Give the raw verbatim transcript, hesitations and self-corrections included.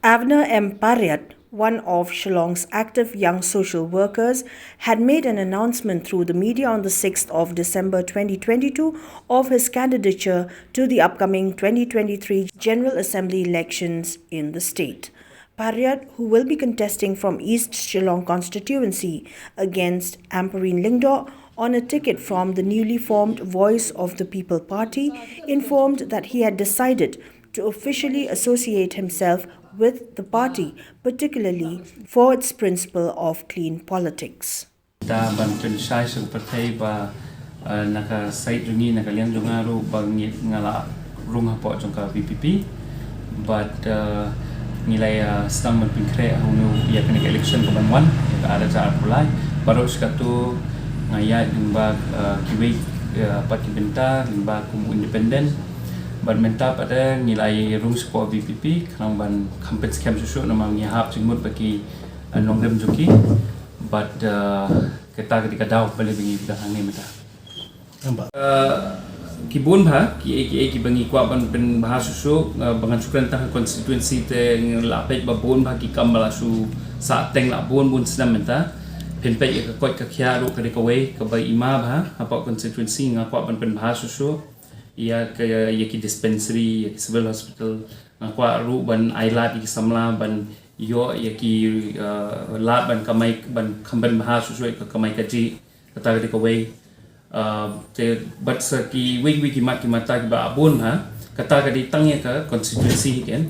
Avner M Pariat, one of Shillong's active young social workers, had made an announcement through the media on the sixth of December twenty twenty-two of his candidature to the upcoming twenty twenty-three General Assembly elections in the state. Pariat, who will be contesting from East Shillong constituency against Ampareen Lyngdoh on a ticket from the newly formed Voice of the People Party, informed that he had decided to officially associate himself with the party, particularly for its principle of clean politics. Da ban pynshai sha ka pyrthei ba, eh, na ka side jong ngi, na ka liang jong nga ruh ba ngi, nga la rung hapoh jong ka V P P. But, eh, ngi la ïa sdang ban pynkhreh ha une ïa kane ka election ka ban wan, ïa ka ar hajar arphew lai. Baroh shi katto nga ïaid lyngba, eh, kiwei, eh, pat ki bynta, lyngba kum independent. Bad mynta pat, eh, ngi la ïa rung shapoh V P P, khnang ban kham pynskhem shuh shuh namar ngi hap jingmut ba ki, eh, nongrim jong ki. Bad, eh, kata ka dei ka daw balei ba ngi dang hangne mynta. Eh, ki bun bha, ki ei ki ei kiba ngi kwah ban pynbha shuh shuh, eh, ba ngan shu kren tang ha constituency te ngi la peit ba bun bha ki kam ba la shu sah teng la bun bun snem mynta. Phin peit ïa ka koit ka khiah ruh ka dei kawei kaba i ma bha hapoh constituency nga kwah ban pynbha shuh shuh. Ïa ka, ïa ki dispensary, ïa ki civil hospital, nga kwah ruh ban ai lad ïa ki samla ban ïoh ïa ki, eh, lad ban kamai, ban kham pynbha shuh shuh ïa ka kamai kajih. Kata ka dei kawei. Ah, te bad sa kiwei kiwei ki mat ki mata kiba bun ha. Kata ka dei tang ïa ka constituency hi ken.